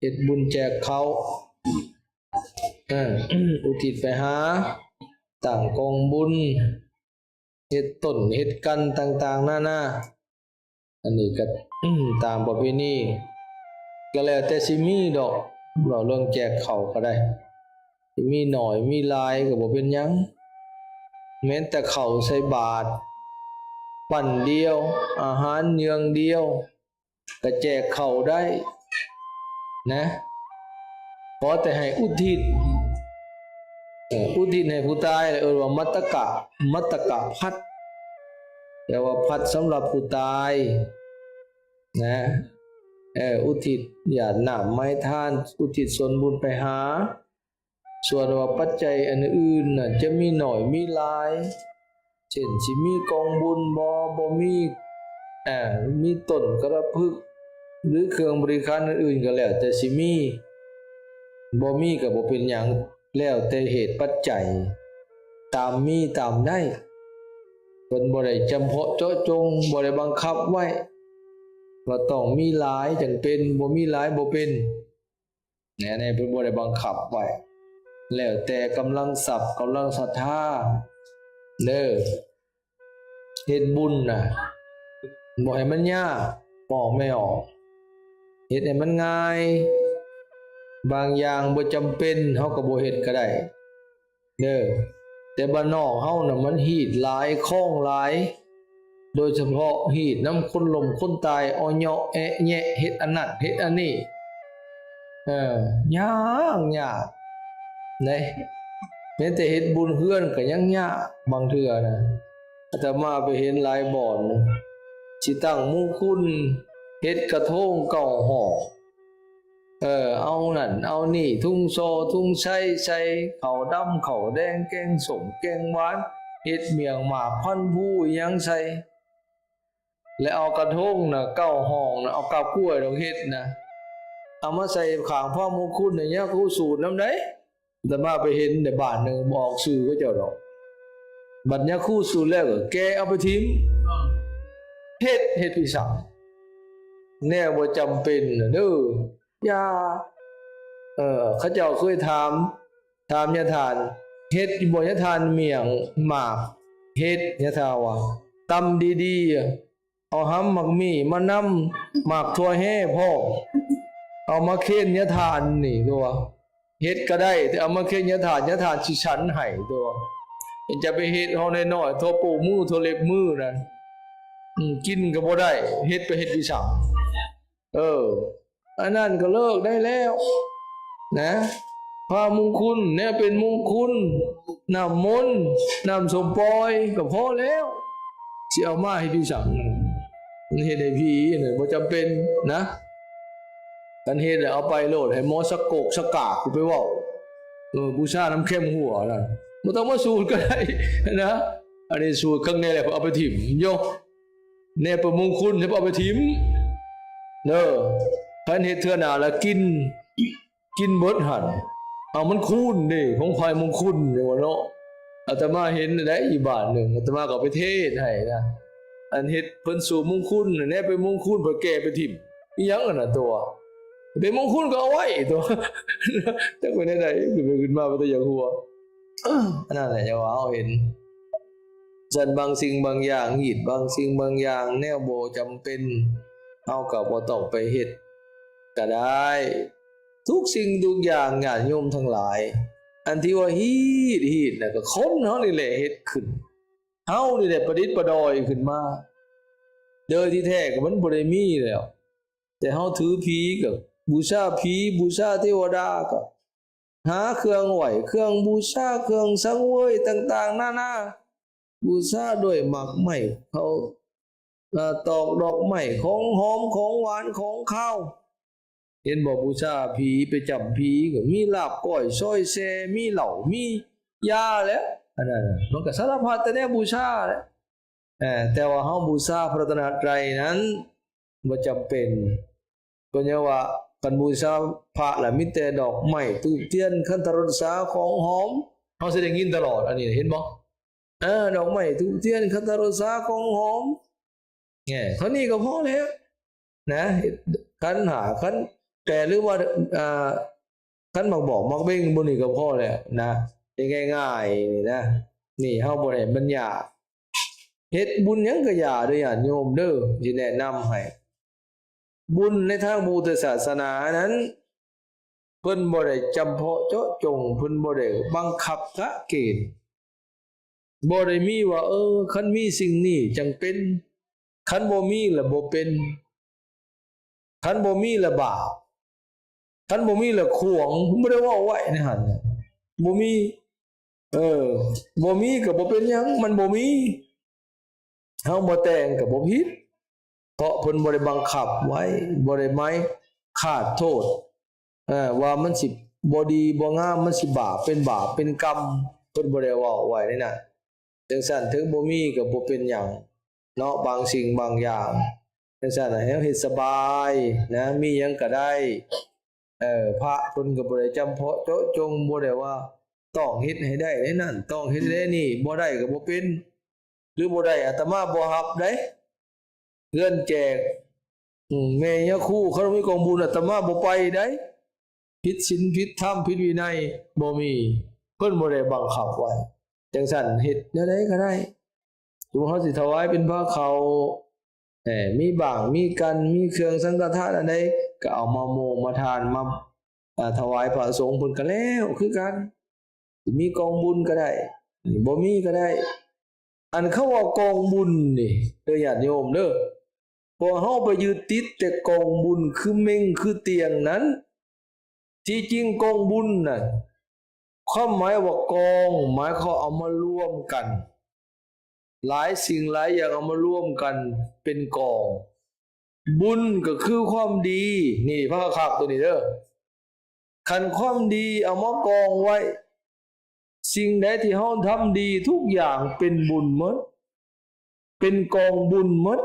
ເຮັດບຸນແຈກເຂົ້າ ເອີ ອຸທິດໄປຫາ ຕັ້ງກອງບຸນ ເຮັດຕົ້ນເຮັດກັນຕ່າງໆນານາ. ອັນນີ້ກໍຕາມປະເພນີ ກໍແລ້ວແຕ່ຊິມີດອກ ເວົ້າເລື່ອງແຈກເຂົ້າກໍໄດ້ ມີໜ້ອຍມີຫຼາຍກໍບໍ່ເປັນຫຍັງ ແມ່ນແຕ່ເຂົ້າໃສ່ບາດ ປັ້ນດຽວ ອາຫານເຍືອງດຽວ ກໍແຈກເຂົ້າໄດ້ນະ ຂໍແຕ່ໃຫ້ອຸທິດ ເອີ ອຸທິດໃຫ້ຜູ້ຕາຍ ເອີ້ນວ່າມັດຕະກະ ມັດຕະກະພັດ ແປວ່າພັດສຳລັບຜູ້ຕາຍນະ ເອີ ອຸທິດຢາດນ້ຳໄມ້ທານ ອຸທິດສ່ວນບຸນໄປຫາ. ສ່ວນວ່າປັດໄຈອັນອື່ນນັ້ນຈະມີໜ້ອຍມີຫຼາຍ ເຊັ່ນ ຊິມີກອງບຸນບໍ່ ບໍ່ມີ ເອີ ມີຕົ້ນກະລະພຶກ ຫຼື ເຄື່ອງບໍລິຂານອື່ນໆ ກໍແລ້ວແຕ່ຊິມີ ບໍ່ມີກໍບໍ່ເປັນຫຍັງ ແລ້ວແຕ່ເຫດປັດໄຈ ຕາມມີຕາມໄດ້ ເພິ່ນບໍ່ໄດ້ຈຳເພາະເຈາະຈົງ ບໍ່ໄດ້ບັງຄັບໄວ້ວ່າຕ້ອງມີຫຼາຍຈັ່ງເປັນ ບໍ່ມີຫຼາຍບໍ່ເປັນ. ແນວນີ້ເພິ່ນບໍ່ໄດ້ບັງຄັບໄວ້ ແລ້ວແຕ່ກຳລັງຊັບ ກຳລັງສັດທາເດີ. ເຮັດບຸນນະ ບໍ່ໃຫ້ມັນຍາກ ບອກແມ່ອອກ ເຮັດໃຫ້ມັນງ່າຍ. ບາງຢ່າງບໍ່ຈຳເປັນ ເຮົາກໍບໍ່ເຮັດກໍໄດ້ເດີ. ແຕ່ບ້ານນອກເຮົານະ ມັນຮີດຫຼາຍ ຄອງຫຼາຍ ໂດຍສະເພາະຮີດນຳຄົນລົ້ມຄົນຕາຍ ເອາະເຍາະແອະແຍະ ເຮັດອັນນັ້ນເຮັດອັນນີ້ ເອີ ຍາກ ຍາກເດ້. ແມ້ແຕ່ເຮັດບຸນເຮືອນກໍຍັງຍາກ ບາງເທື່ອນະ ອາດຕະມາໄປເຫັນຫຼາຍບ່ອນ ຊິຕັ້ງມຸງຄຸນ ເຮັດກະໂທງເກົ້າຫ້ອງ ເອີ ເອົານັ້ນເອົານີ້ ທຸງຊໍທຸງໄຊໃສ່ ເຂົ້າດຳເຂົ້າແດງ ແກງສົ້ມແກງຫວານ ເຮັດໝ້ຽງໝາກພັນພູອີ່ຫຍັງໃສ່ ແລະເອົາກະໂທງນະ ເກົ້າຫ້ອງນະ ເອົາກາບກ້ວຍດອກເຮັດນະ ເອົາມາໃສ່ຂ້າງພະມຸງຄຸນນະ ຍາຄູສູດນຳໃດ. ອາດຕະມາໄປເຫັນໃນບ້ານໜຶ່ງ ບໍ່ອອກຊື່ເຂົາເຈົ້າດອກ ບັດຍາຄູສູດແລ້ວກໍແກະເອົາໄປຖິ້ມ ເຮັດ ເຮັດໄປສັງ ແນວບໍ່ຈຳເປັນນະເດີ. ຢ່າ ເອີ ເຂົາເຈົ້າເຄີຍຖາມ ຖາມຍາທ່ານ ເຮັດຢູ່ບໍ່ຍາທ່ານ ໝ້ຽງໝາກເຫັດ ຍາທ່ານວ່າ ຕຳດີໆ ເອົາຫຳໝາກມີ້ມານຳ ໝາກຖົ່ວແຮ່ພ້ອມ ເອົາມາເຄນຍາທ່ານນີ້ຕົວະ ເຮັດກໍໄດ້ ແຕ່ເອົາມາເຄນຍາທ່ານ ຍາທ່ານຊິສັນໃຫ້ຕົວະ. ຢ່າໄປເຮັດຫໍ່ນ້ອຍໆ ທົ່ວໂປ້ມື ທົ່ວເລັບມືນັ້ນ ອືມ ກິນກໍບໍ່ໄດ້ ເຮັດໄປເຮັດວິສັງ. ເອີ ອັນນັ້ນກໍເລີກໄດ້ແລ້ວນະ ພະມຸງຄຸນ ແນວເປັນມຸງຄຸນ ນ້ຳມົນ ນ້ຳສົ້ມປ່ອຍກໍພໍແລ້ວ ຊິເອົາມາເຮັດອີ່ສັງ ມັນເຮັດໃຫ້ຜີນະ ບໍ່ຈຳເປັນນະ. ຄັນເຮັດແລ້ວເອົາໄປໂລດ ໃຫ້ໝໍສັກໂກກສັກກາກໄປເວົ້າ ເອີ ບູຊານຳແຄມຫົວນະ ບໍ່ຕ້ອງມາສູດກໍໄດ້ນະ. ອັນນີ້ສູດຄັ້ງນີ້ແຫຼະ ເອົາໄປຖິ້ມໂຍ ແນວບໍ່ມຸງຄຸນ ເອົາໄປຖິ້ມເດີ. ຄັນເຮັດເທື່ອໜ້າລະກິນ ກິນເບິດຫັ້ນ ເອົາມັນຄູນເດ້ ຂອງໃຜມຸງຄຸນ ຈັ່ງວ່າເນາະ. ອາດຕະມາເຫັນໄດ້ອີກບ້ານໜຶ່ງ ອາດຕະມາກໍເອົາໄປເທດໃຫ້ນະ ອັນເຮັດເພິ່ນສູບມຸງຄຸນ ແນວໄປມຸງຄຸນ ເພິ່ນແກ່ໄປຖິ້ມ ອີ່ຫຍັງຫັ້ນນະຕົວະ ໄປມຸງຄຸນກໍເອົາໄວ້ຕົວະ ຈັກເປັນແນວໃດ ຂຶ້ນໄປຂຶ້ນມາເປັນຕາຢາກຫົວ. ອັນນັ້ນແຫຼະ ຢ່າວ່າເຮົາເຫັນ ຊັ້ນບາງສິ່ງບາງຢ່າງ ຮີດບາງສິ່ງບາງຢ່າງ ແນວບໍ່ຈຳເປັນ ເຮົາກໍບໍ່ຕ້ອງໄປເຮັດກໍໄດ້. ທຸກສິ່ງທຸກຢ່າງ ຍາດໂຍມທັງຫຼາຍ ອັນທີ່ວ່າຮີດ ຮີດນະ ກໍຄົນເຮົານີ້ແຫຼະເຮັດຂຶ້ນ ເຮົານີ້ແຫຼະປະດິດປະດອຍຂຶ້ນມາ ໂດຍທີ່ແທ້ກໍມັນບໍ່ໄດ້ມີແລ້ວ ແຕ່ເຮົາຖືຜີກໍບູຊາຜີ ບູຊາເທວະດາກໍ ຫາເຄື່ອງໄຫວ້ ເຄື່ອງບູຊາ ເຄື່ອງສັງເຫວີຍຕ່າງໆນານາ ບູຊາດ້ວຍໝາກໄມ້ ເຂົ້າ ເອີ ຕອກດອກໄມ້ ຂອງຫອມ ຂອງຫວານ ຂອງຄາວ ເຫັນບໍ່? ບູຊາຜີ ໄປຈ້ຳຜີກໍມີລາບກ້ອຍຊອຍແຊ ມີເຫຼົ້າ ມີຢາແຫຼະ ອັນນັ້ນມັນກໍສາລະພັດແຕ່ແນວບູຊາແຫຼະ. ເອີ ແຕ່ວ່າເຮົາບູຊາພະລັດຕະນະໄຕນັ້ນ ບໍ່ຈຳເປັນ ເພິ່ນຍັງວ່າ ຄັນບູຊາພະລະມີແຕ່ດອກໄມ້ ທູບທຽນ ຄັນທະລົດສາ ຂອງຫອມ ເຮົາຊິໄດ້ຍິນຕະຫຼອດ ອັນນີ້ເຫັນບໍ່? ເອີ ດອກໄມ້ ທູບທຽນ ຄັນທະລົດສາ ຂອງຫອມ ແນ່ ເທົ່ານີ້ກໍພໍແລ້ວນະ ຂັນຫ້າ ຂັນ ແປ ຫຼືວ່າ ອ່າ ຄັນມັກບອກມັກເບັງ ບໍ່ນີ້ກໍພໍແລ້ວນະ ເຮັດງ່າຍໆນີ້ນະ. ນີ້ເຮົາບໍ່ໄດ້ບັນຍາ ເຮັດບຸນຫຍັງກໍຢ່າເດີຍາດໂຍມເດີ ຊິແນະນຳໃຫ້. ບຸນໃນທາງພຸດທະສາສະໜານັ້ນ ເພິ່ນບໍ່ໄດ້ຈຳເພາະເຈາະຈົງ, ເພິ່ນບໍ່ໄດ້ບັງຄັບກະເກນ, ບໍ່ໄດ້ມີວ່າ ເອີ ຄັນມີສິ່ງນີ້ຈັ່ງເປັນ, ຄັນບໍ່ມີລະບໍ່ເປັນ, ຄັນບໍ່ມີລະບາບ, ຄັນບໍ່ມີລະຂວງ, ເພິ່ນບໍ່ໄດ້ເວົ້າໄວ້ໃນຫັ້ນ. ບໍ່ມີ ເອີ ບໍ່ມີກໍບໍ່ເປັນຫຍັງ, ມັນບໍ່ມີ. ເຮົາບໍ່ແຕ່ງກໍບໍ່ຜິດ ເພາະເພິ່ນບໍ່ໄດ້ບັງຄັບໄວ້, ບໍ່ໄດ້ໝາຍຄາດໂທດ ເອີ ວ່າມັນຊິບໍ່ດີບໍ່ງາມ, ມັນຊິບາບເປັນບາບເປັນກຳ, ເພິ່ນບໍ່ໄດ້ເວົ້າໄວ້ໃນນັ້ນ. ຈັ່ງຊັ້ນເຖິງບໍ່ມີກໍບໍ່ເປັນຫຍັງເນາະ, ບາງສິ່ງບາງຢ່າງ. ຈັ່ງຊັ້ນໃຫ້ເຮົາເຮັດສະບາຍນະ, ມີຫຍັງກໍໄດ້. ເອີ ພະເພິ່ນກໍບໍ່ໄດ້ຈຳເພາະເຈາະຈົງ, ບໍ່ໄດ້ວ່າຕ້ອງເຮັດໃຫ້ໄດ້ໃນນັ້ນ, ຕ້ອງເຮັດໃຫ້ໄດ້ນີ້, ບໍ່ໄດ້ກໍບໍ່ເປັນ ຫຼືບໍ່ໄດ້ອາດຕະມາບໍ່ຮັບໄດ໋. ເຮືອນແຈກ ອືມ ແມ່ຍາຄູ ຄັນມີກອງບຸນອາດຕະມາບໍ່ໄປໄດ໋. ຜິດສິນຜິດທຳຜິດວິໄນບໍ່ມີ, ເພິ່ນບໍ່ໄດ້ບັງຄັບໄວ້. ຈັ່ງຊັ້ນເຮັດແນວໃດກໍໄດ້. ສົມມຸດເຮົາຊິຖວາຍເປັນພາເຂົ້າ ເອີ ມີບາງ ມີກັນ ມີເຄື່ອງສັງຄະທານອັນໃດ ກໍເອົາມາໂມງມາທານ ມາ ອ່າ ຖວາຍພະສົງເພິ່ນກໍແລ້ວຄືກັນ. ມີກອງບຸນກໍໄດ້ ບໍ່ມີກໍໄດ້. ອັນຄຳວ່າກອງບຸນນີ້ ເດີຍາດໂຍມເດີ, ພວກເຮົາໄປຍຶດຕິດແຕ່ກອງບຸນຄືເມັ່ງຄືຕຽງນັ້ນ. ທີ່ຈິງກອງບຸນນັ້ນ ຄວາມໝາຍວ່າກອງ ໝາຍຄວາມເອົາມາລວມກັນ ຫຼາຍສິ່ງຫຼາຍຢ່າງເອົາມາລວມກັນເປັນກອງ. ບຸນກໍຄືຄວາມດີ. ນີ້ ຟັງຄັກໆ ໂຕນີ້ເດີ. ຄັນຄວາມດີເອົາມາກອງໄວ້, ສິ່ງໃດທີ່ເຮົາທຳດີທຸກຢ່າງເປັນບຸນໝົດ, ເປັນກອງບຸນໝົດ.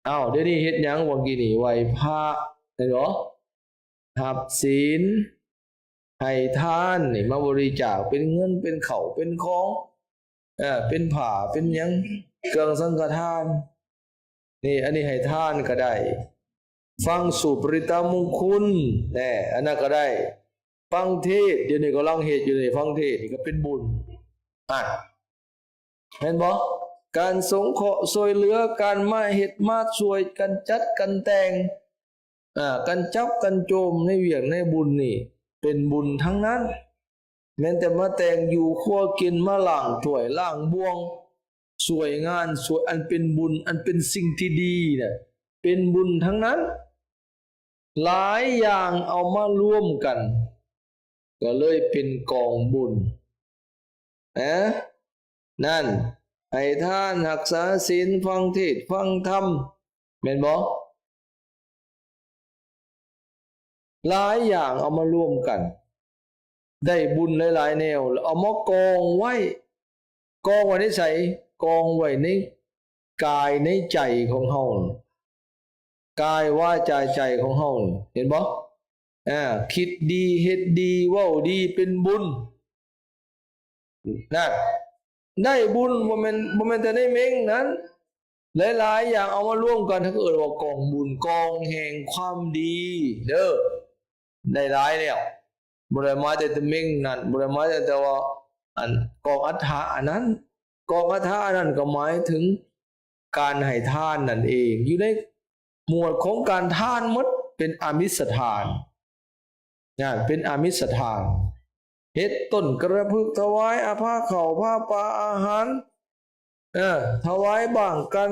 ອ້າວ ດຽວນີ້ເຮັດຫຍັງ? ວ່າກີ້ນີ້ໄຫວ້ພະ ເຫັນບໍ່? ຮັບສິນ ໃຫ້ທານນີ້ ມາບໍລິຈາກເປັນເງິນ ເປັນເຂົ້າເປັນຂອງ ເອີ ເປັນຜ້າເປັນຫຍັງ ເຄື່ອງສັງຄະທານ. ນີ້ ອັນນີ້ໃຫ້ທານກໍໄດ້, ຟັງສູດປະລິດຕະມຸງຄຸນ ແນ່ ອັນນັ້ນກໍໄດ້. ຟັງເທດ ດຽວນີ້ກຳລັງເຮັດຢູ່ນີ້, ຟັງເທດນີ້ກໍເປັນບຸນ. ອ່າ ເຫັນບໍ່? ການສົງເຄາະຊ່ວຍເຫຼືອ, ການມາເຮັດມາຊ່ວຍກັນ, ຈັດກັນແຕ່ງ, ອ່າ ການຈັບກັນໂຈມໃນວຽກໃນບຸນນີ້ ເປັນບຸນທັງນັ້ນ. ແມ່ນແຕ່ມາແຕ່ງຢູ່ຄົວກິນ, ມາລ້າງຖ້ວຍລ້າງບ່ວງ, ຊ່ວຍງານ, ຊ່ວຍ ອັນເປັນບຸນ, ອັນເປັນສິ່ງທີ່ດີນະ, ເປັນບຸນທັງນັ້ນ. ຫຼາຍຢ່າງເອົາມາລວມກັນ ກໍເລີຍເປັນກອງບຸນ ນະ. ນັ້ນ ໃຫ້ທານ, ຮັກສາສິນ, ຟັງເທດ, ຟັງທຳ, ແມ່ນບໍ່? ຫຼາຍຢ່າງເອົາມາລວມກັນ ໄດ້ບຸນຫຼາຍໆແນວ ແລ້ວເອົາມາກອງໄວ້. ກອງໄວ້ໃນໃສ? ກອງໄວ້ໃນກາຍໃນໃຈຂອງເຮົາ, ກາຍ ວາຈາ ໃຈຂອງເຮົາ, ເຫັນບໍ່? ອ່າ ຄິດດີ ເຮັດດີ ເວົ້າດີ ເປັນບຸນ. ນັ້ນ ໄດ້ບຸນ ບໍ່ແມ່ນ ບໍ່ແມ່ນແຕ່ໃນເມັ່ງນັ້ນ, ຫຼາຍໆຢ່າງເອົາມາລວມກັນ ເຂົາກໍເອີ້ນວ່າກອງບຸນ, ກອງແຫ່ງຄວາມດີເດີ. ໄດ້ຫຼາຍແລ້ວ, ບໍ່ໄດ້ໝາຍແຕ່ ແຕ່ເມັ່ງນັ້ນ, ບໍ່ໄດ້ໝາຍແຕ່ ແຕ່ວ່າ ອັນ ກອງອັດຖະອັນນັ້ນ. ກອງອັດຖະອັນນັ້ນກໍໝາຍເຖິງການໃຫ້ທານນັ້ນເອງ, ຢູ່ໃນໝວດຂອງການທານໝົດ, ເປັນອາມິດສະທານ. ນະ ເປັນອາມິດສະທານ, ເຮັດຕົ້ນກະລະພຶກ, ຖວາຍອາພາເຂົ້າພາປາອາຫານ, ເອີ ຖວາຍບ້າງກັນ,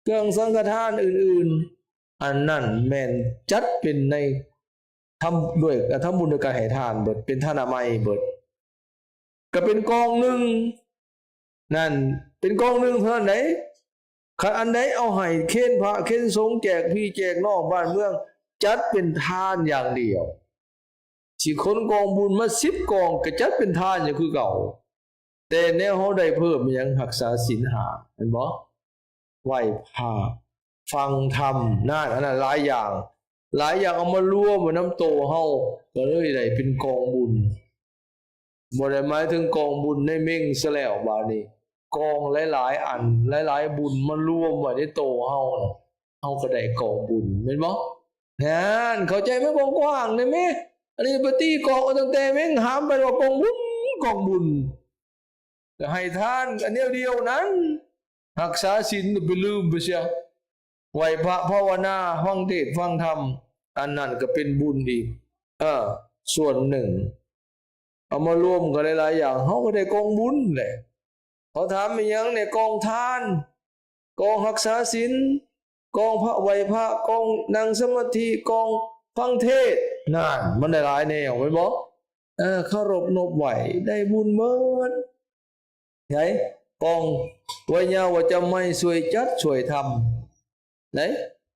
ເຄື່ອງສັງຄະທານອື່ນໆ, ອັນນັ້ນແມ່ນຈັດເປັນໃນ ທຳດ້ວຍ ທຳບຸນດ້ວຍການໃຫ້ທານເບິດ, ເປັນທານາໄມເບິດ. ກໍເປັນກອງໜຶ່ງນັ້ນ, ເປັນກອງໜຶ່ງເທົ່ານັ້ນໃດ໋. ຄັນອັນໃດເອົາໃຫ້ເຄນພະເຄນສົງ, ແຈກພີ່ແຈກນ້ອງບ້ານເມືອງ, ຈັດເປັນທານຢ່າງດຽວ. ຊິຂົນກອງບຸນມາສິບກອງ ກໍຈັດເປັນທານຢູ່ຄືເກົ່າ. ແຕ່ແນວເຮົາໄດ້ເພີ່ມອີ່ຫຍັງ? ຮັກສາສິນຫ້າ ແມ່ນບໍ່? ໄຫວ້ພະ, ຟັງທຳ, ນັ້ນ ອັນນັ້ນຫຼາຍຢ່າງ, ຫຼາຍຢ່າງເອົາມາລວມໄວ້ນຳໂຕເຮົາ, ກໍເລີຍໄດ້ເປັນກອງບຸນ. ບໍ່ໄດ້ໝາຍເຖິງກອງບຸນໃນເມັ່ງຊະແລ້ວ, ບາດນີ້ກອງຫຼາຍໆອັນ, ຫຼາຍໆບຸນມາລວມໄວ້ໃນໂຕເຮົາ, ເຮົາກໍໄດ້ກອງບຸນ, ແມ່ນບໍ່? ນັ້ນ ເຂົ້າໃຈໄໝ? ກວ້າງໆ ໄດ້ໄໝ? ອັນນີ້ໄປຕີກອງເອົາຕັ້ງແຕ່ເວັງຫາມໄປວ່າກອງບຸນ ກອງບຸນ ກໍໃຫ້ທານອັນດຽວໆ ນັ້ນ ຮັກສາສິນກໍໄປລືມໄປເສຍ ໄຫວ້ພະພາວະນາ ຟັງເທດຟັງທຳ ອັນນັ້ນກໍເປັນບຸນອີກ ເອີ ສ່ວນໜຶ່ງ ເອົາມາລວມກັນຫຼາຍໆຢ່າງ ເຮົາກໍໄດ້ກອງບຸນແຫຼະ. ເຂົາຖາມແມ່ນຫຍັງແດ່? ກອງທານ, ກອງຮັກສາສິນ, ກອງພະໄຫວ້ພະ, ກອງນັ່ງສະມາທິ, ກອງຟັງເທດ. ນັ້ນ ມັນໄດ້ຫຼາຍແນວແມ່ນບໍ່? ເອີ ເຄົາລົບນົບໄຫວ້ ໄດ້ບຸນເໝິດ. ໄດ໋ ກອງໄວຍາວະຈະໄມ ຊ່ວຍຈັດຊ່ວຍທຳ ໄດ໋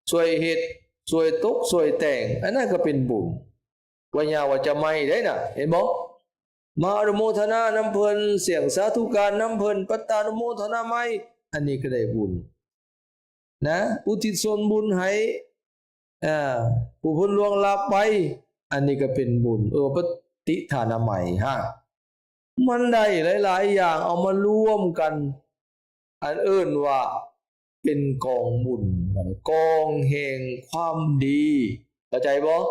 ຊ່ວຍເຮັດ ຊ່ວຍຕົກ ຊ່ວຍແຕ່ງ ອັນນັ້ນກໍເປັນບຸນ ໄວຍາວະຈະໄມໄດ໋ນະ ເຫັນບໍ່? ມາອະນຸໂມທະນານຳເພິ່ນ ສຽງສາທຸການນຳເພິ່ນ ປັດຕານຸໂມທະນາໄມ ອັນນີ້ກໍໄດ້ບຸນນະ ອຸທິດສ່ວນບຸນໃຫ້ ເອີ ຜູ້ເພິ່ນລ່ວງລັບໄປ ອັນນີ້ກໍເປັນບຸນ ເອີ ປະຕິທານາໄມຮະ ມັນໄດ້ຫຼາຍໆຢ່າງເອົາມາລວມກັນ ອັນເອີ້ນວ່າເປັນກອງບຸນ ກອງແຫ່ງຄວາມດີ ເຂົ້າໃຈບໍ່?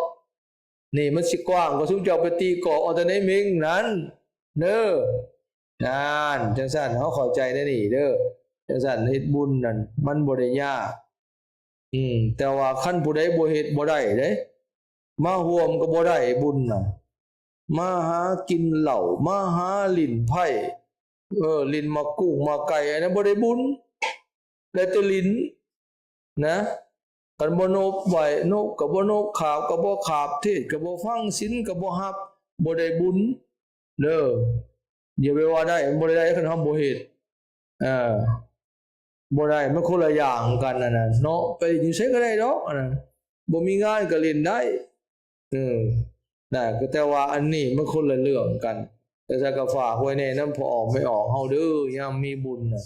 ນີ້ມັນຊິກວ້າງກວ່າຊຸມເຈົ້າໄປຕີກອງເອົາແຕ່ໃນເມັງນັ້ນເດີ ນັ້ນ ຈັ່ງຊັ້ນເຮົາເຂົ້າໃຈແນວນີ້ເດີ ຈັ່ງຊັ້ນເຮັດບຸນນັ້ນມັນບໍ່ໄດ້ຍາກ ອືມ ແຕ່ວ່າຄັນຜູ້ໃດບໍ່ເຮັດບໍ່ໄດ້ເດ້ ມາຮ່ວມກໍບໍ່ໄດ້ບຸນນະ ມາຫາກິນເຫຼົ້າ ມາຫາຫຼິ້ນໄພ້ ເອີ ຫຼິ້ນໝາກກຸ້ງໝາກໄກ່ ອັນນັ້ນບໍ່ໄດ້ບຸນ ໄດ້ແຕ່ຫຼິ້ນນະ ຄັນບໍ່ນົບໄຫວ້ ນົບກໍບໍ່ນົບ ຂາບກໍບໍ່ຂາບ ເທດກໍບໍ່ຟັງ ສິນກໍບໍ່ຮັບ ບໍ່ໄດ້ບຸນເດີ ຢ່າໄປວ່າໄດ້ ມັນບໍ່ໄດ້ໄດ້ ຄັນເຮົາບໍ່ເຮັດ ເອີ ບໍ່ໄດ້ ມັນຄົນລະຢ່າງກັນຫັ້ນນະເນາະ ໄປຢູ່ໃສກໍໄດ້ດອກ ອັນນັ້ນ ບໍ່ມີງານກໍຫຼິ້ນໄດ້ ເອີ ນະ ກໍແຕ່ວ່າອັນນີ້ມັນຄົນລະເລື່ອງກັນ ແຕ່ຊັ້ນກໍຝາກໄວ້ແດ່ນຳພໍ່ອອກແມ່ອອກເຮົາເດີ ຍາມມີບຸນນະ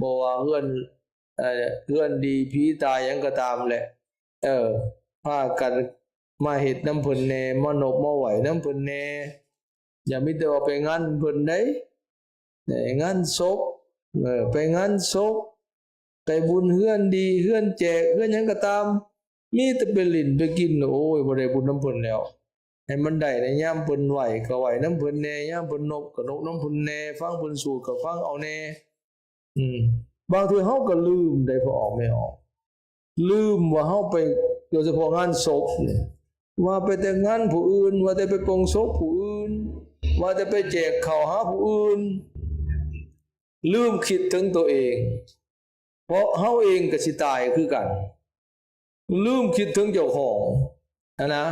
ບໍ່ວ່າເຮືອນ ເອີ ເຮືອນດີຜີຕາຍຫຍັງກໍຕາມແຫຼະ ເອີ ພາກັນມາເຮັດນຳເພິ່ນແດ່ ມານົບມາໄຫວ້ນຳເພິ່ນແດ່ ຢ່າມີແຕ່ວ່າໄປງານເພິ່ນເດ້ ໄດ້ງານສົບ ເອີ ໄປງານສົບ ໄປບຸນເຮືອນດີ ເຮືອນແຈກ ເຮືອນຫຍັງກໍຕາມ ມີແຕ່ໄປຫຼິ້ນໄປກິນ ໂອ້ຍ ບໍ່ໄດ້ບຸນນຳເພິ່ນແລ້ວ ໃຫ້ມັນໄດ້ໃນຍາມເພິ່ນໄຫວ້ກໍໄຫວ້ນຳເພິ່ນແດ່ ຍາມເພິ່ນນົບກໍນົບນຳເພິ່ນແດ່ ຟັງເພິ່ນສູດກໍຟັງເອົາແດ່ ອືມ ບາງເທື່ອເຮົາກໍລືມໄດ້ ພໍ່ອອກແມ່ອອກ ລືມວ່າເຮົາໄປ ໂດຍສະເພາະງານສົບນີ້ ວ່າໄປແຕ່ງງານຜູ້ອື່ນ ວ່າແຕ່ໄປປົງສົບຜູ້ອື່ນ ວ່າແຕ່ໄປແຈກເຂົ້າຫາຜູ້ອື່ນ ລືມຄິດເຖິງໂຕເອງ ເພາະເຮົາເອງກໍຊິຕາຍຄືກັນ ລືມຄິດເຖິງເຈົ້າຂອງຫັ້ນນະ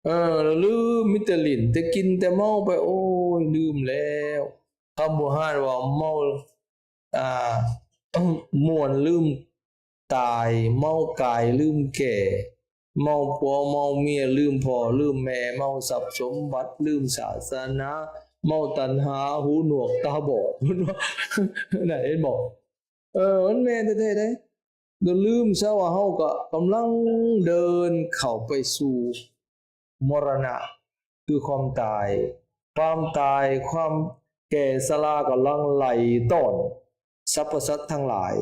ເອີ ລືມ ມີແຕ່ຫຼິ້ນ ແຕ່ກິນ ແຕ່ເມົາໄປ ໂອ້ຍ ລືມແລ້ວ ຄຳບູຮານວ່າເມົາ ອ່າ ມ່ວນລືມຕາຍ ເມົາກາຍລືມແກ່ ເມົາຜົວເມົາເມຍລືມພໍ່ລືມແມ່ ເມົາຊັບສົມບັດລືມສາສະໜາ ເມົາຕັນຫາຫູໜວກຕາບອດ ເພິ່ນວ່າ ນັ້ນ ເຫັນບໍ່? ເອີ ມັນແມ່ນແທ້ໆເດ້ ກໍລືມຊະວ່າເຮົາກໍກຳລັງເດີນເຂົ້າໄປສູ່ມໍລະນະ ຄືຄວາມຕາຍ ຄວາມຕາຍ ຄວາມແກ່ຊະລາກຳລັງໄລ່ຕ້ອນສັບພະສັດທັງຫຼາຍ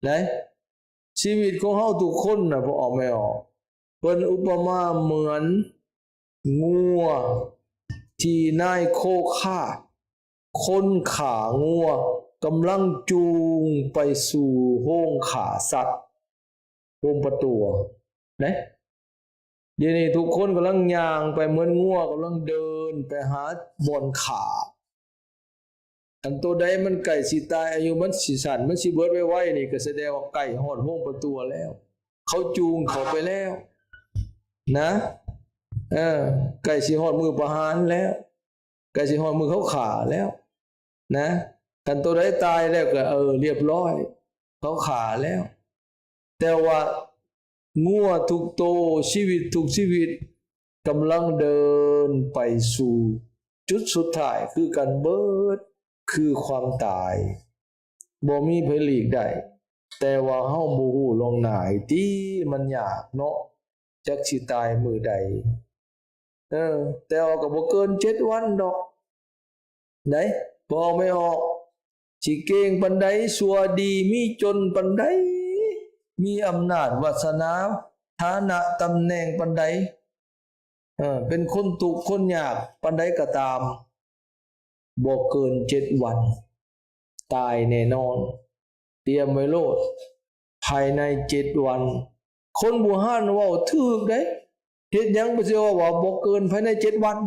ໄດ໋ ຊີວິດຂອງເຮົາທຸກຄົນນະ ພໍ່ອອກແມ່ອອກ ເພິ່ນອຸປະມາເໝືອນງົວທີ່ນາຍໂຄຄາ ຄົນຂ້າງົວກຳລັງຈູງໄປສູ່ໂຮງຂ້າສັດ ໂຮງປະຕູ ເດ້ ດຽວນີ້ທຸກຄົນກຳລັງຍ່າງໄປເໝືອນງົວກຳລັງເດີນໄປຫາບ່ອນຂ້າ ຄັນໂຕໃດມັນໃກ້ຊິຕາຍ ອາຍຸມັນຊິສັ້ນ ມັນຊິເບີດໄວໆນີ້ ກໍສະແດງວ່າໃກ້ຮອດໂຮງປະຕູແລ້ວ ເຂົາຈູງເຂົ້າໄປແລ້ວນະ ເອີ ໃກ້ຊິຮອດມື້ປະຫານແລ້ວ ໃກ້ຊິຮອດມື້ເຂົາຂ້າແລ້ວນະ ຄັນໂຕໃດຕາຍແລ້ວກໍ ເອີ ລຽບຮ້ອຍ ເຂົາຂ້າແລ້ວ ແຕ່ວ່າງົວທຸກໂຕ ຊີວິດທຸກຊີວິດ ກຳລັງເດີນໄປສູ່ຈຸດສຸດທ້າຍຄືກັນເບີດ ຄືຄວາມຕາຍ ບໍ່ມີໃຜຫຼີກໄດ້ ແຕ່ວ່າເຮົາບໍ່ຮູ້ລ່ວງໜ້າຕິ ມັນຍາກເນາະ ຈັກຊິຕາຍມື້ໃດ ເອີ ແຕ່ວ່າກໍບໍ່ເກີນເຈັດວັນດອກ ໄດ໋ ພໍ່ອອກແມ່ອອກ ຊິເກັ່ງປານໃດ ຊົ່ວດີມີຈົນປານໃດ ມີອຳນາດວາສະໜາ ຖານະຕຳແໜ່ງປານໃດ, ເອີ ເປັນຄົນທຸກຄົນຍາກປານໃດກໍຕາມ, ບໍ່ເກີນເຈັດວັນ ຕາຍແນ່ນອນ. ຕຽມໄວ້ໂລດ, ພາຍໃນເຈັດວັນ. ຄົນບູຮານເວົ້າຖືກເດ້. ເຮັດຫຍັງບໍ່ຊິເວົ້າວ່າບໍ່ເກີນພາຍໃນເຈັດວັນ?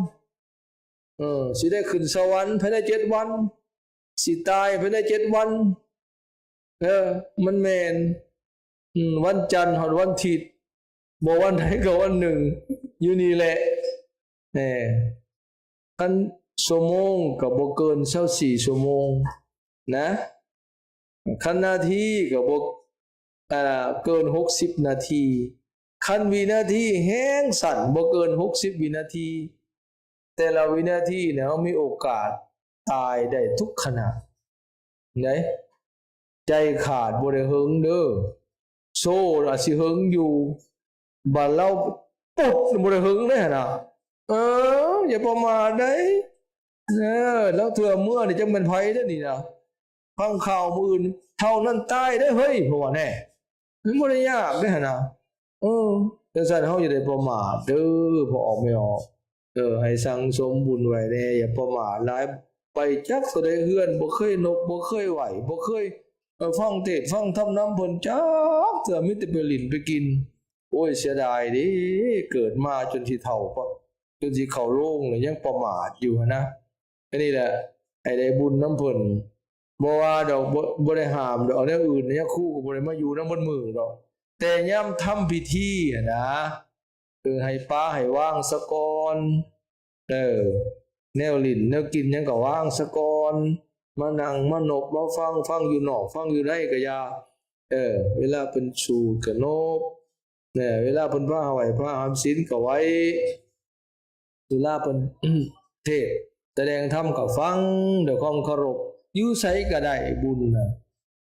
ເອີ ຊິໄດ້ຂຶ້ນສະຫວັນພາຍໃນເຈັດວັນ, ຊິຕາຍພາຍໃນເຈັດວັນ. ເອີ ມັນແມ່ນ ອືມ ວັນຈັນຮອດວັນທິດ, ບໍ່ວັນໃດກໍວັນໜຶ່ງ ຢູ່ນີ້ແຫຼະ. ແນ່ ຄັນຊົ່ວໂມງກໍບໍ່ເກີນຊາວສີ່ຊົ່ວໂມງນະ, ຄັນນາທີກໍບໍ່ ອ່າ ເກີນຫົກສິບນາທີ, ຄັນວິນາທີແຮງສັ້ນ ບໍ່ເກີນຫົກສິບວິນາທີ. ແຕ່ລະວິນາທີນະ ເຮົາມີໂອກາດຕາຍໄດ້ທຸກຂະນະເດ້. ໃຈຂາດບໍ່ໄດ້ເຫິງເດີ, ໂຊອາດຊິເຫິງຢູ່, ບາດລາວປຸດບໍ່ໄດ້ເຫິງເດ້ຫັ້ນນະ. ເອີ ຢ່າປະໝາດເດ້. ເອີ ລາງເທື່ອເມືອນີ້ຈັກແມ່ນໃຜເດ້ນີ້ນະ, ຟັງຂ່າວມື້ອື່ນເທົ່ານັ້ນຕາຍເດ້ເຮີ້ຍ ເພາະວ່າແນ່ ມັນບໍ່ໄດ້ຍາກເດ້ຫັ້ນນະ. ເອີ ຈັ່ງຊັ້ນເຮົາຢ່າໄດ້ປະໝາດເດີ ພໍ່ອອກແມ່ອອກ. ເອີ ໃຫ້ສັ່ງສົມບຸນໄວ້ແດ່, ຢ່າປະໝາດຫຼາຍ. ໄປຈັກເທົ່າໃດເຮືອນ ບໍ່ເຄີຍນົບ ບໍ່ເຄີຍໄຫວ້ ບໍ່ເຄີຍ ເອີ ຟັງເທດຟັງທຳນຳເພິ່ນຈັກເທື່ອ, ມີແຕ່ໄປຫຼິ້ນໄປກິນ. ໂອ້ຍ ເສຍດາຍເດ້, ເກີດມາຈົນຊິເຖົ້າ ຈົນຊິເຂົ້າໂລງແລ້ວຍັງປະໝາດຢູ່ຫັ້ນນະ. ອັນນີ້ແຫຼະ ໃຫ້ໄດ້ບຸນນຳເພິ່ນ. ບໍ່ວ່າດອກ ບໍ່ ບໍ່ໄດ້ຫ້າມດອກ ແນວອື່ນ ຍາຄູກໍບໍ່ໄດ້ມາຢູ່ນຳເບິດມື້ດອກ, ແຕ່ຍາມທຳພິທີຫັ້ນນະ ເອີ ໃຫ້ປະໃຫ້ວາງສາກ່ອນ. ເອີ ແນວຫຼິ້ນແນວກິນຫຍັງກໍວາງສາກ່ອນ, ມານັ່ງມານົບມາຟັງ, ຟັງຢູ່ນອກ ຟັງຢູ່ໃນກໍຢ່າ. ເອີ ເວລາເພິ່ນສູດກໍນົບ, ເອີ ເວລາເພິ່ນພາໄຫວ້ພາຫາມສິນກໍໄຫວ້, ເວລາເພິ່ນເທດສະແດງທຳກໍຟັງດ້ວຍຄວາມເຄົາລົບ. ຢູ່ໃສກໍໄດ້ບຸນນະ.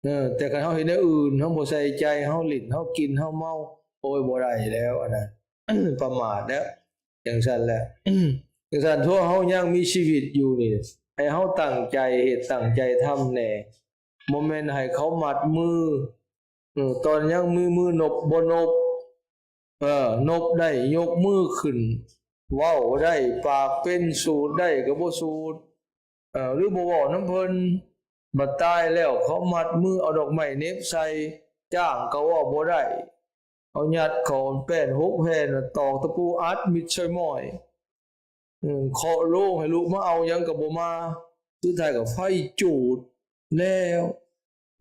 ເອີ ແຕ່ຄັນເຮົາເຮັດແນວອື່ນ, ເຮົາບໍ່ໃສ່ໃຈ, ເຮົາຫຼິ້ນ ເຮົາກິນ ເຮົາເມົາ, ໂອ້ຍ ບໍ່ໄດ້ແລ້ວ ອັນນັ້ນປະໝາດແລ້ວ. ຈັ່ງຊັ້ນແຫຼະ ຈັ່ງຊັ້ນ ຖ້າເຮົາຍັງມີຊີວິດຢູ່ນີ້ ໃຫ້ເຮົາຕັ້ງໃຈເຮັດ ຕັ້ງໃຈທຳແດ່, ບໍ່ແມ່ນໃຫ້ເຂົາມັດມື. ເອີ ຕອນຍັງມີມືນົບບໍ່ນົບ, ເອີ ນົບໄດ້ຍົກມືຂຶ້ນ ເວົ້າໄດ້ປາກເປັນ, ສູດໄດ້ກໍບໍ່ສູດ ເອີ ຫຼືບໍ່ເວົ້ານຳເພິ່ນ. ບັດຕາຍແລ້ວເຂົາມັດມືເອົາດອກໄມ້ເໜັບໃສ່, ຈ້າງກໍເວົ້າບໍ່ໄດ້, ເອົາຍັດເຂົ້າແປ້ນຫົກແຜ່ນ, ຕອກຕະປູອັດມິດໃສ່ໝ້ອຍ, ເອີ ເຄາະໂລງໃຫ້ລຸກມາເອົາຫຍັງກໍບໍ່ມາ, ສຸດທ້າຍກໍໄຟຈູດແລ້ວ.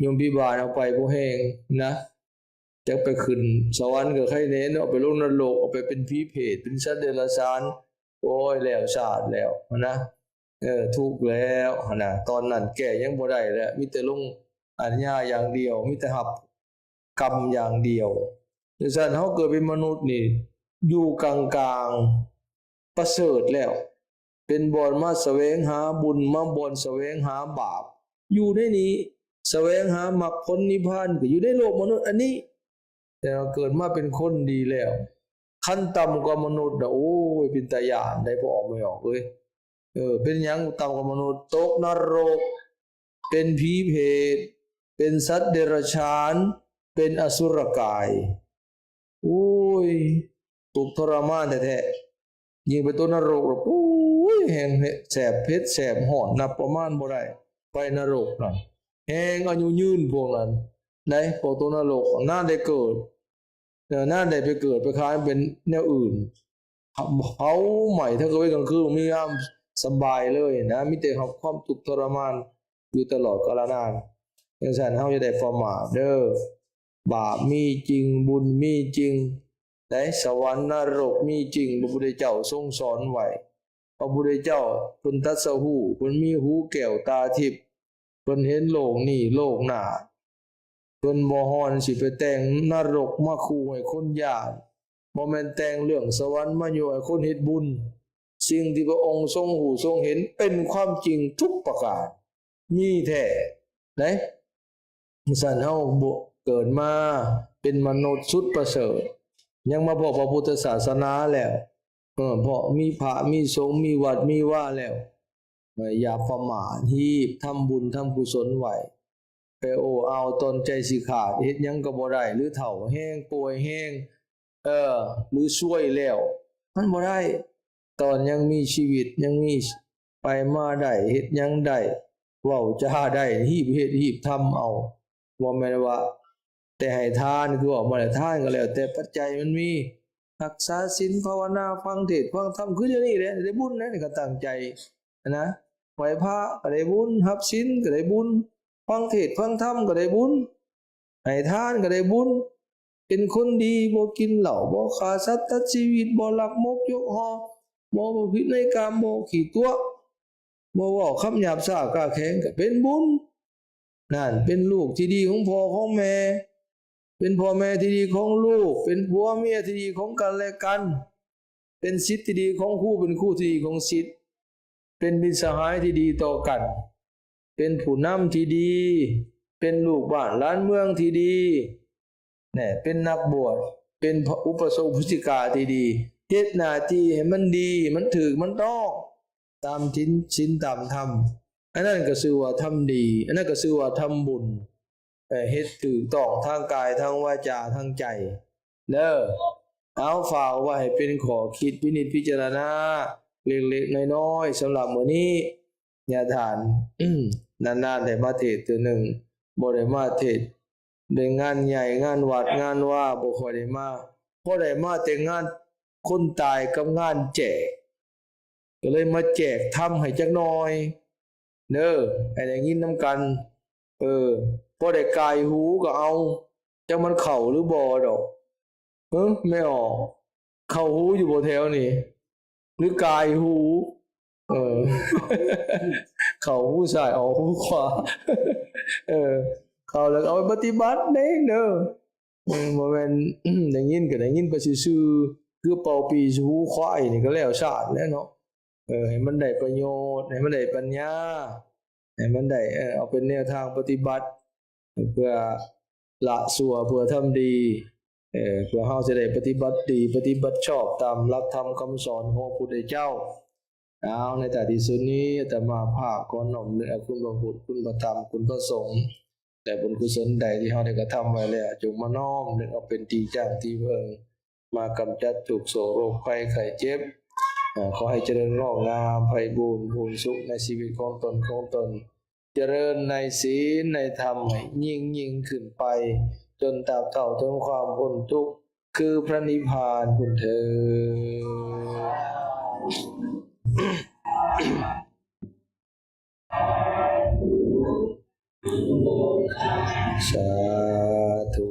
ຍົມພິບານເອົາໄປບໍ່ແຮງນະ. ຈັກໄປຂຶ້ນສະຫວັນກໍໄຄແດ່ເນາະ, ໄປລົງນະລົກ, ເອົາໄປເປັນຜີເຜດ ເປັນສັດເດຍລະສານ, ໂອ້ຍ ແລ້ວຊາດແລ້ວຫັ້ນນະ. ເອີ ທຸກແລ້ວຫັ້ນນະ. ຕອນນັ້ນແກ້ຫຍັງບໍ່ໄດ້ແລ້ວ, ມີແຕ່ລົງອາຍາຢ່າງດຽວ, ມີແຕ່ຮັບກຳຢ່າງດຽວ. ຈັ່ງຊັ້ນ ເຮົາເກີດເປັນມະນຸດນີ້ ຢູ່ກາງໆ ປະເສີດແລ້ວ, ເປັນບ່ອນມາສະແຫວງຫາບຸນ, ມາບ່ອນສະແຫວງຫາບາບ. ຢູ່ໃນນີ້ ສະແຫວງຫາມັກຜົນນິບພານ ກໍຢູ່ໃນໂລກມະນຸດອັນນີ້. ແຕ່ວ່າເກີດມາເປັນຄົນດີແລ້ວ, ຄັນຕ່ຳກວ່າມະນຸດນະ, ໂອ້ຍ ເປັນຕາຢ້ານໄດ໋ ພໍ່ອອກແມ່ອອກເອີຍ. ເອີ ເປັນຫຍັງຕ່ຳກວ່າມະນຸດ? ຕົກນະລົກ, ເປັນຜີເຜດ, ເປັນສັດເດຍລະສານ, ເປັນອະສຸລະກາຍ. ໂອ້ຍ ທຸກທໍລະມານແທ້ໆ. ຍິ່ງໄປຕົກນະລົກລະ ໂອ້ຍ ແຮງແສບເຜັດແສບຮ້ອນ ນັບປະມານບໍ່ໄດ້. ໄຟນະລົກນະ ແຮງອາຍຸຍືນພວກນັ້ນໄດ໋. ພວກຕົກນະລົກນານໄດ້ເກີດ, ເອີ ນານໄດ້ໄປເກີດ ໄປຄາຍເປັນແນວອື່ນ. ເຜົາໄໝ້ທັງກາງເວັນກາງຄືນ ບໍ່ມີຍາມສະບາຍເລີຍນະ, ມີແຕ່ຮັບຄວາມທຸກທໍລະມານຢູ່ຕະຫຼອດກາລະນານ. ຈັ່ງຊັ້ນ ເຮົາຢ່າໄດ້ປະໝາດເດີ້. ບາບມີຈິງ, ບຸນມີຈິງໄດ໋, ສະຫວັນນະລົກມີຈິງ, ພະພຸດທະເຈົ້າຊົງສອນໄວ້. ພະພຸດທະເຈົ້າເພິ່ນຕັດສະຮູ້, ເພິ່ນມີຫູແກ້ວຕາທິບ, ເພິ່ນເຫັນໂລກນີ້ໂລກໜ້າ. ເພິ່ນບໍ່ຮ່ອນຊິໄປແຕ່ງນະລົກມາຂູ່ໃຫ້ຄົນຢ້ານ, ບໍ່ແມ່ນແຕ່ງເລື່ອງສະຫວັນມາຍົວໃຫ້ຄົນເຮັດບຸນ. ສິ່ງທີ່ພະອົງຊົງຮູ້ຊົງເຫັນເປັນຄວາມຈິງທຸກປະການ, ມີແທ້ໄດ໋. ຊັ້ນເຮົາບໍ່ເກີດມາເປັນມະນຸດສຸດປະເສີດ, ຍັງມາພໍ້ພະພຸດທະສາສະໜາແລ້ວ, ເອີ ເພາະມີພະມີສົງ ມີວັດມີວາແລ້ວ, ເອີ ຢ່າປະໝາດ, ຮີບທຳບຸນທຳກຸສົນໄວ້. ໄປໂອ້ອາວຕອນໃຈຊິຂາດ, ເຮັດຫຍັງກໍບໍ່ໄດ້, ຫຼືເຖົ້າແຮງ, ປ່ວຍແຮງ, ເອີ ຫຼືຊ່ວຍແລ້ວ ມັນບໍ່ໄດ້. ຕອນຍັງມີຊີວິດ ຍັງມີໄປມາໄດ້ ເຮັດຫຍັງໄດ້ ເວົ້າຈາໄດ້ ຮີບເຮັດຮີບທຳເອົາ ບໍ່ແມ່ນວ່າແຕ່ໃຫ້ທານ ຄືເວົ້າມາແລ້ວ ທານກໍແລ້ວແຕ່ປັດໄຈມັນມີ ຮັກສາສິນ ພາວະນາ ຟັງເທດຟັງທຳ ຄືດຽວນີ້ແຫຼະ ໄດ້ບຸນແຫຼະ ຄັນຕັ້ງໃຈນະ ໄຫວ້ພະກໍໄດ້ບຸນ ຮັບສິນກໍໄດ້ບຸນ ຟັງເທດຟັງທຳກໍໄດ້ບຸນ ໃຫ້ທານກໍໄດ້ບຸນ ເປັນຄົນດີ ບໍ່ກິນເຫຼົ້າ ບໍ່ຂ້າສັດຕັດຊີວິດ ບໍ່ລັກມົກຍົກຫໍ່ ບໍ່ປະພຶດໃນກາມ ບໍ່ຂີ້ຕົວະ ບໍ່ເວົ້າຄຳຫຍາບຊ້າກ້າແຂງ ກໍເປັນບຸນ. ນັ້ນ ເປັນລູກທີ່ດີຂອງພໍ່ຂອງແມ່ ເປັນພໍ່ແມ່ທີ່ດີຂອງລູກ ເປັນຜົວເມຍທີ່ດີຂອງກັນແລະກັນ ເປັນສິດທີ່ດີຂອງຄູ ເປັນຄູທີ່ດີຂອງສິດ ເປັນມິດສະຫາຍທີ່ດີຕໍ່ກັນ ເປັນຜູ້ນຳທີ່ດີ ເປັນລູກບ້ານຫຼານເມືອງທີ່ດີ ແນ່ ເປັນນັກບວດ ເປັນພະອຸປະສົກອຸປາສິກາທີ່ດີ ເຮັດໜ້າທີ່ໃຫ້ມັນດີ ມັນຖືກ ມັນຕ້ອງ ຕາມສິນ ສິນຕາມທຳ ອັນນັ້ນກໍຊື່ວ່າທຳດີ ອັນນັ້ນກໍຊື່ວ່າທຳບຸນ ເຮັດຖືກຕ້ອງທາງກາຍ ທາງວາຈາ ທາງໃຈເດີ. ເອົາ ຝາກໄວ້ໃຫ້ເປັນຂໍ້ຄິດພິນິດພິຈາລະນາເລັກໆ ນ້ອຍໆ ສຳລັບມື້ນີ້. ຍາທ່ານ ນານໆ ໄດ້ມາເທດເທື່ອໜຶ່ງ ບໍ່ໄດ້ມາເທດໃນງານໃຫຍ່ ງານວັດງານວາ ບໍ່ຄ່ອຍໄດ້ມາ ພໍໄດ້ມາແຕ່ງານຄົນຕາຍກັບງານແຈກ ກໍເລີຍມາແຈກທຳໃຫ້ຈັກໜ່ອຍເດີ ໃຫ້ໄດ້ຍິນນຳກັນ ເອີ ພໍໄດ້ກາຍຫູກໍເອົາ ຈັກມັນເຂົ້າຫຼືບໍ່ດອກ ເອີ ແມ່ອອກ ເຂົ້າຫູຢູ່ບໍ່ແຖວນີ້ ຫຼືກາຍຫູ ເອີ ເຂົ້າຫູຊ້າຍອອກຫູຂວາ ເອີ ເຂົ້າແລ້ວກໍເອົາໄປປະຕິບັດເດ້ເດີ ເອີ ບໍ່ແມ່ນ ໄດ້ຍິນກໍໄດ້ຍິນໄປຊື່ໆ ຄືເປົ່າປີ້ຫູຄວາຍນີ້ກໍແລ້ວຊາດແລ້ວເນາະ ເອີ ໃຫ້ມັນໄດ້ປະໂຫຍດ ໃຫ້ມັນໄດ້ປັນຍາ ໃຫ້ມັນໄດ້ ເອີ ເອົາເປັນແນວທາງປະຕິບັດ ເພື່ອລະຊົ່ວ ເພື່ອທຳດີ ເອີ ເພື່ອເຮົາຈະໄດ້ປະຕິບັດດີ ປະຕິບັດຊອບຕາມຫຼັກທຳຄຳສອນຂອງພະພຸດທະເຈົ້າ. ເອົາ ໃນທ້າຍທີ່ສຸດນີ້ ອາດຕະມາພາບຂໍນ້ອມນຶກເອົາຄຸນພະພຸດ ຄຸນພະທຳ ຄຸນພະສົງ ແລະ ບຸນກຸສົນໃດທີ່ເຮົາໄດ້ກະທຳໄວ້ແລ້ວ ຈົ່ງມານ້ອມນຶກເອົາເປັນທີ່ຕັ້ງທີ່ເພິ່ງ ມາກຳຈັດທຸກໂສກໂລກໄພໄຂ້ເຈັບ. ຂໍໃຫ້ຈະເລີນງອກງາມໄພບູນພູນສຸກໃນຊີວິດຂອງຕົນ ຂອງຕົນ ຈະເລີນໃນສິນໃນທຳໃຫ້ຍິ່ງໆຂຶ້ນໄປ ຈົນຕາບເທົ່າເຖິງຄວາມພົ້ນທຸກ ຄືພະນິບພານພຸ້ນເທີ້ນ. ສາທຸ.